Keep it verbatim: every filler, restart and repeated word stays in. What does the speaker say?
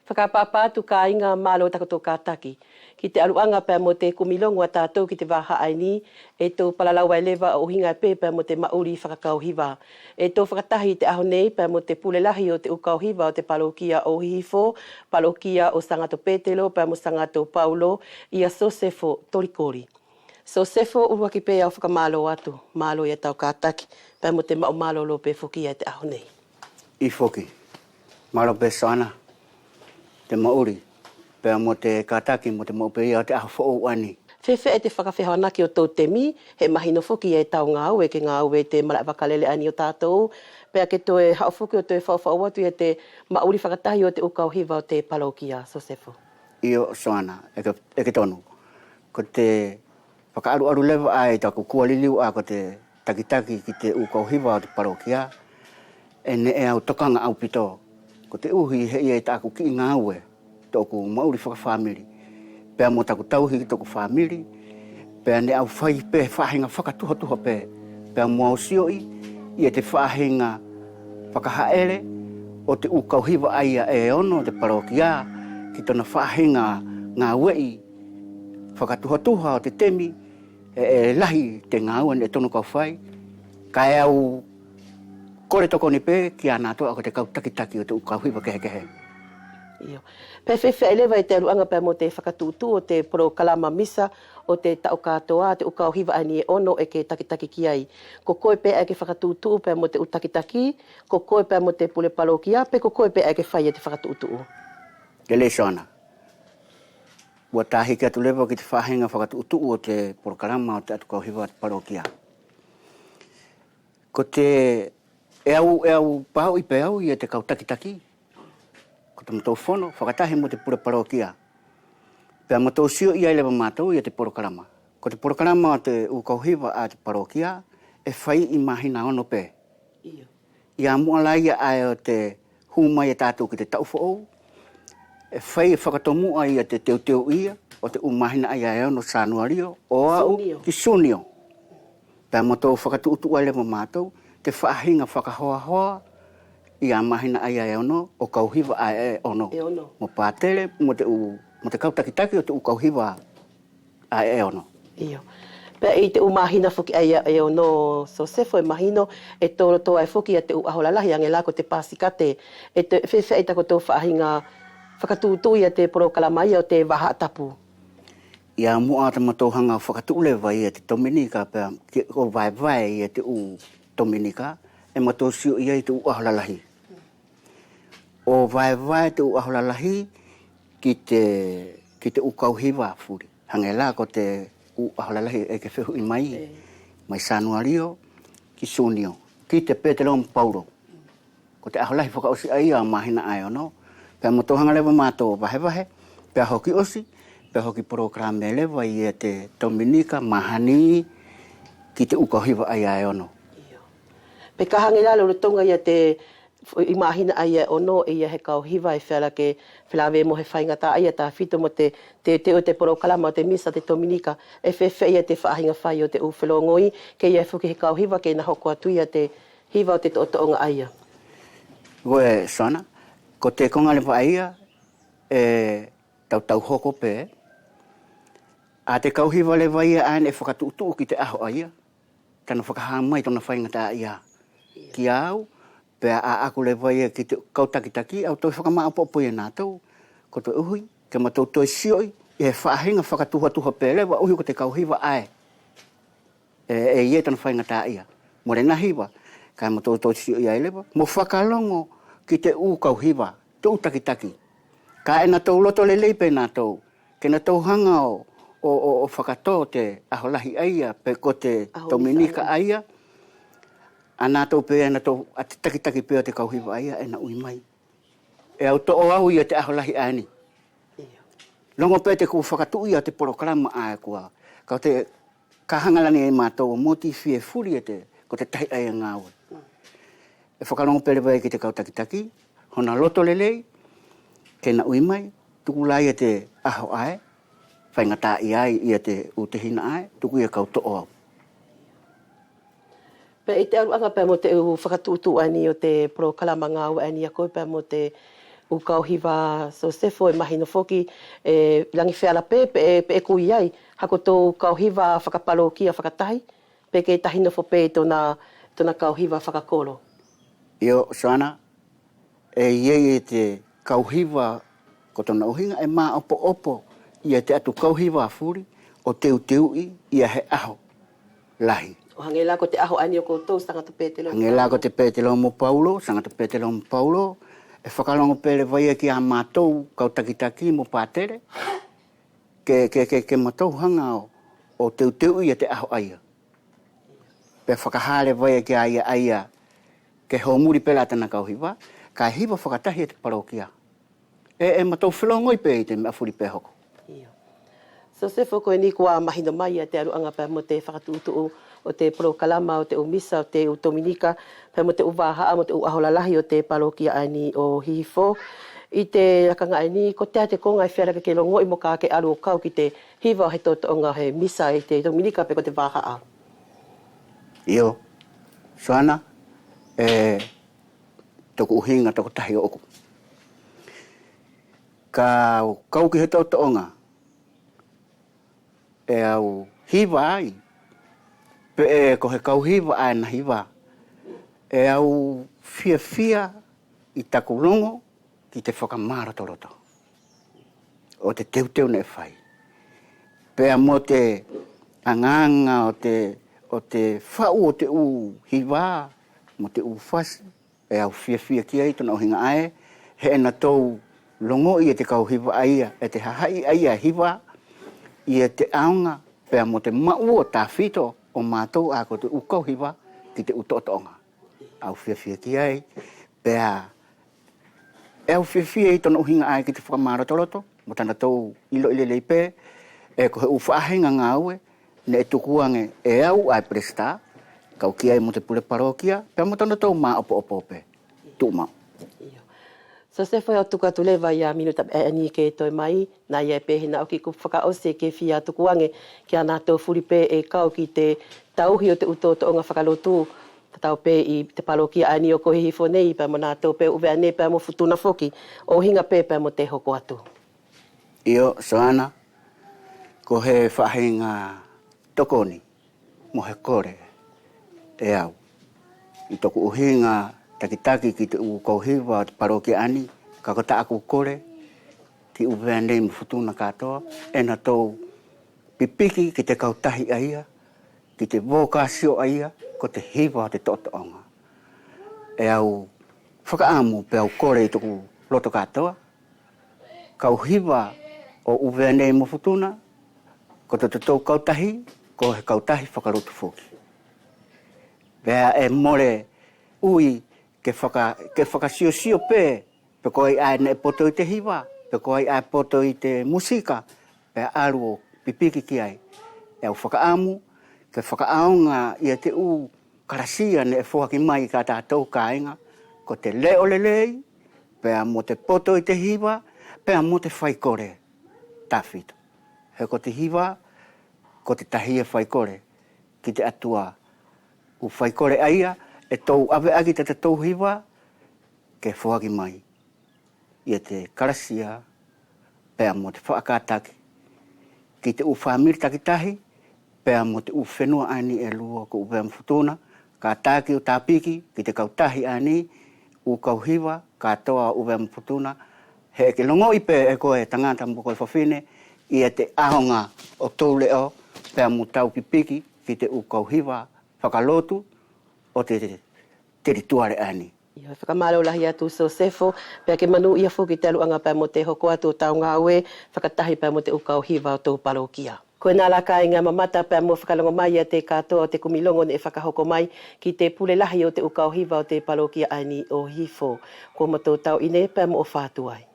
Fakaʻapaʻapa atu kāiga, mālō takotou kātaki ki te ʻaluʻaga pea mo te kumi logo ʻa tātou ki te vaha ʻaeni. ʻE tou palalau ai leva ʻo ʻuhiga pe pea mo te maʻuli fakakau hiva. ʻE tou fakatahi ʻi te ʻaho nei pea mo te pule lahi ʻo te ʻu kau hiva ʻo te palokia ʻo Hihifo, palokia ʻo Sagato Petelo pea mo Sagato Paulo, ia Sosefo Tolikoli. Sosefo, ʻuluaki pe au fakamālō atu, mālō ia tau kātaki pea mo te maʻu mālōlō pe foki ia ʻi te ʻaho nei. ʻIo foki. Mālō pe Soana, te maʻuli pea mo te kātaki mo te maʻu pe ia ʻo te ʻaho foʻou ʻaeni. Feafeaʻi te fakafehoanaki ʻo tou temi, he mahino foki ia ʻe tau gāue ke gāue ʻi te malaʻe vakalele ʻaeni ʻo tātou, pea ke toe haʻu foki ʻo toe faʻufaʻu atu ia te maʻuli fakatahi ʻo te ʻu kau hiva ʻo te palokia, Sosefo. ʻIo Soana, ʻe ke, ʻe ke tonu. Ko te fakaʻaluʻalu leva ʻae ʻi taku kua liliu ʻa ko te takitaki ki te ʻu kau hiva ʻo te palokia, ʻe neʻe au tokaga ʻaupito. Koteʻuhi heʻe ʻi ai taku kiʻi gāue, toku maʻuli fakafāmili pea mo taku tauhi ki toku fāmili, pea neʻe au fai pe he faʻahiga fakatuhatuha pe, pea mo au sioʻi ia te faʻahiga fakahaʻele ʻo te ʻu kau hiva ʻaia ʻe ono ʻo te palokia ki tona faʻahiga gāueʻi fakatuhatuha ʻo te temi. ʻE, ʻe lahi te gāue neʻe tonu ke au fai, kaʻe au kole tokoni pe kia nātou ʻa ko te kau takitaki ʻo te ʻu kau hiva kehekehe. ʻIo. Pea feafeaʻi leva ʻi te ʻaluʻaga pea mo te fakatuʻutuʻu ʻo te polokalama misa ʻo te taʻu katoa, te ʻu kau hiva ʻaeni ʻe ono ʻe ke takitaki ki ai? Ko koe pe ʻae ʻe ke fakatuʻutuʻu pea mo te ʻu takitaki, ko koe pea mo te pule palokia, pe ko koe pe ʻae ʻe ke fai ia te fakatuʻutuʻu? Lelei Soana. ʻUa tā hiki atu leva ki te faʻahiga fakatuʻutuʻu ʻo te polokalama ʻo te ʻu kau hiva ʻo te palokia. Ko te, ʻe au, ʻe au pauʻi pe au ia te kau takitaki, ko tamatou fono fakatahi mo te pule palokia, pea matou sioʻi ai leva matou ia te polokalama. Ko te polokalama ʻo te ʻu kau hiva ʻa te palokia ʻe fai ʻi māhina ono pe. ʻIa muʻa la ia ʻae ʻo te hū mai e tātou ki te taʻu foʻou, ʻe fai fakatomuʻa ia te teuteuʻi ia ʻo te ʻu māhina ʻaia ʻe ono, Sanualio ʻo aʻu ki Sunio. Pea matou fakatuʻutuʻu ai leva matou te faʻahiga fakahoahoa ia māhina ʻaia ʻe ono ʻo kau hiva ʻae ʻe ono, mo patele mo te ʻu, mo te kau takitaki ʻo te ʻu kau hiva ʻae ʻe ono. ʻIo. Pea ʻi te ʻu māhina foki ʻaia ʻe ono, Sosefo, ʻe mahino ʻe toloto ai foki ia te ʻu ʻaho lalahi, age la ko te Pasikate. ʻE feafeaʻi takotou faʻahiga fakatuʻutuʻu ia te polokalama ʻaia ʻo te vahaʻa tapu? ʻIa muʻa tamatou haga fakatuʻu leva ia te Tominika pea ke ʻo vaevae ia te ʻu Tominika, ʻe matou sioʻi ai te ʻu ʻaho lalahi. ʻO vaevae te ʻu ʻaho lalahi ki te, ki te ʻu kau hiva fuli. Hage la ko te ʻu ʻaho lalahi ʻe ke fehuʻi mai, mai Sanualio ki Sunio, ki te Petelo mo Paulo. Ko te ʻaho lahi fakaʻosi ʻaia ʻo māhina ʻae ʻe ono. Pea matou haga leva matou vahevahe, pea hoki ʻosi, pea hoki polokalama leva ia te Tominika, mahani, ki te ʻu kau hiva ʻaia ʻe ono. Pe ka hage la lolotoga ia te ʻi māhina ʻaia ʻe ono, ʻe ʻi ai he kau hiva ʻe feala ke felāveʻi mo he faigataʻaʻia tafito mo te, te, te, ʻo te polokalama ʻo te misa te Tominika. ʻE feafeaʻi ia te faʻahiga fai ʻo te ʻu felogoi, ke ʻi ai foki he kau hiva ke ina hoko atu ia te hiva ʻo te toʻotoʻoga ʻaia? Koe Soana, ko te koga leva ʻaia ʻe tautau hoko pe, ʻa te kau hiva leva ia ʻae neʻe fakatuʻutuʻu ki te ʻaho ʻaia, tana fakahā mai tona faigataʻaʻia kia au, pea ʻaʻaku leva ia ki te kau takitaki, au toe fakamaʻopoʻopo ia natou, koteʻuhi ke matou toe sioʻi ʻi he faʻahiga fakatuhatuha pe leva, ʻuhi ko te kau hiva ʻae ʻe, ʻe ʻi ai tana faigataʻaʻia mo lena hiva, kaʻe matou toe sioʻi ai leva mo fakalogo ki te ʻu kau hiva, te ʻu takitaki, kaʻe natou loto lelei pe natou ke natou haga ʻo, ʻo, ʻo, ʻo fakatō te ʻaho lahi ʻaia, pe ko te Tominika ʻaia, ʻa natou pe ʻa natou, ʻa te takitaki pe ʻo te kau hiva ʻaia ʻe ina ui mai. ʻE au toʻo au ia te ʻaho lahi ʻaeni. Logo pe te kua fakatuʻu ia te polokalama ʻae kua, kaʻe te ka haga lani ai matou ʻo motifie fuli e te, ko te tahi ʻaia gaue. ʻE fakalogo pe leva ia ki te kau takitaki, hona loto lelei ke ina ui mai, tuku la ia te ʻaho ʻae faigataʻaʻia ai ia te ʻu tehina ʻae, tuku ia kau toʻo au. Pea ʻi te ʻaluʻaga pea mo te ʻu fakatuʻutuʻu ʻaeni ʻo te polokalama gaue ʻaeni ʻa koe pea mo te ʻU kau hiva Sosefo, ʻe mahino foki ʻe lagi feala pe, pe, pe ʻe kui ai hakotou kau hiva fakapalokia fakatahi, pe ke tahi nofo pe ʻi tona, tona kau hiva fakakolo. Io, Soana, ʻe ʻi ai te kau hiva ko tona ʻuhiga ʻe maopoopo ia te atu kau hiva fuli ʻo teuteuʻi ia he ʻaho lahi. ʻO hage la ko te ʻaho ʻaeni ʻo koutou, Sagato Petelo. Hage la ko te Petelo mo Paulo, Sagato Petelo mo Paulo, ʻe fakalogo pe leva ia kia matou kau takitaki mo patele, ke, ke, ke, ke matou haga ʻo, ʻo teuteuʻi ia te ʻaho ʻaia. Pea fakaha leva ia kia ia ʻaia ke homuli pe la tana kau hiva, kaʻe hiva fakatahi e te palokia. ʻE, ʻe matou felogoi pe ʻi te meʻa fuli pe hoko. Io. Sosefo, ko ʻeni kua mahino mai ia te ʻaluʻaga pea mo te fakatuʻutuʻu ʻo te polokalama ʻo te ʻu misa ʻo te ʻu tominika, pea mo te ʻu vahaʻa mo te ʻu ʻaho lalahi ʻo te palokia ʻaeni ʻo Hihifo. ʻI te lakaga ʻaeni, kotea te koga ʻe feala ke ke logoʻi moka ke alu ʻo kau ki te hiva ʻo he toʻotoʻoga ʻo he misa ʻi te tominika pe ko te vahaʻa? Io, Soana, ʻe toku ʻuhiga tokotahi ʻoʻoku. Kau kau ki he toʻotoʻoga ʻe au hiva ai, peʻe ko he kau hiva ʻae ʻe na hiva, ʻe au fiafia ʻi taku logo ki te fakamalotoloto ʻo te teuteu neʻe fai, pea mo te agaga ʻo te, ʻo te faʻu ʻo te ʻu hiva mo te ʻu fasi. ʻE au fiafia ki ai, tona ʻuhiga ʻae he ʻe natou logoʻi e te kau hiva ʻaia, e te hahaʻi ʻaia ʻe hiva, ia te ʻaoga pea mo te maʻu ʻo tafito ʻo matou ʻae ko te ʻu kau hiva ki te ʻu toʻotoʻoga. Au fiafia ki ai, pea ʻe au fiafia ʻi tona ʻuhiga ʻae ki te fakamalotoloto mo tanatou iloʻi lelei pe, ʻe ko he ʻu faʻahiga gaue neʻe tuku age e au ʻae pelesita, kau ki ai mo te pule palokia pea mo tanatou maopoopo pe. Tuʻumaʻu. Io. Sosefo, ʻe au tuku atu leva ia minuta ʻaeni ke toe mai, naʻa ʻi ai pe hena ʻoki kupu fakaʻosi ʻe ke fia tuku age kia natou fuli pe ʻe kau ki te tauhi ʻo te ʻu toʻotoʻoga fakalotu, tatau pe ʻi te palokia ʻaeni ʻo ko Hihifo nei pea mo natou pe ʻUvea nei pea mo Futuna foki, ʻo ʻuhiga pe pea mo te hoko atu. Io, Soana, ko he faʻahiga tokoni mo he kole e au ʻi toku ʻuhiga takitaki ki te ʻu kau hiva ʻo te palokia ʻaeni, kaʻe ko taku kole ki ʻUvea nei mo Futuna katoa, ʻe natou pipiki ki te kautahi ʻaia, ki te vokasio ʻaia ko te hiva ʻo te toʻotoʻoga. ʻE au fakaʻamu peʻe au kole ʻi toku loto katoa, kau hiva ʻo ʻUvea nei mo Futuna, ko totatou kautahi ko he kautahi fakalotu foki. Pea ʻe mole ui ke faka, ke fakasiosio pe, pe ko ai ʻae neʻe poto ʻi te hiva, pe ko ai ʻae poto ʻi te musika, pea alu ʻo pipiki ki ai. ʻE au fakaʻamu ke fakaʻaoga ia te ʻu kalasia neʻe foaki mai kia tatou kaiga, ko te leʻo lelei pea mo te poto ʻi te hiva pea mo te faikole tafito. He ko te hiva ko te tahi ʻe faikole ki te ʻAtua. ʻU faikole ʻaia ʻe tou ʻave ʻaki tatatou hiva ke foaki mai ia te kalasia pea mo te faʻa kataki ki te ʻu famili takitahi pea mo te ʻu fenua ʻaeni ʻe lua ko ʻUvea mo Futuna, kataki ʻo tapiki ki te kautahi ʻaeni ʻu kau hiva katoa ʻo ʻUvea mo Futuna. He ʻe ke logoʻi pe e koe tagata mo koe fafine ia te ʻaoga ʻo tou leʻo pea mo tau pipiki ki te ʻu kau hiva fakalotu ʻo te telituale ʻaeni. Io, fakamalo lahi atu Sosefo, pea ke manuʻia foki te ʻaluʻaga pea mo te hoko atu ʻo tau gaue fakatahi pea mo te ʻu kau hiva ʻo tou palokia. Koʻena la kaiga mamata pea mo fakalogo mai ia te katoa ʻo te kumi logo neʻe fakahoko mai ki te pule lahi ʻo te ʻu kau hiva ʻo te palokia ʻaeni ʻo Hihifo. Ko matou tau ʻi henī pea mo ʻofa atu ai.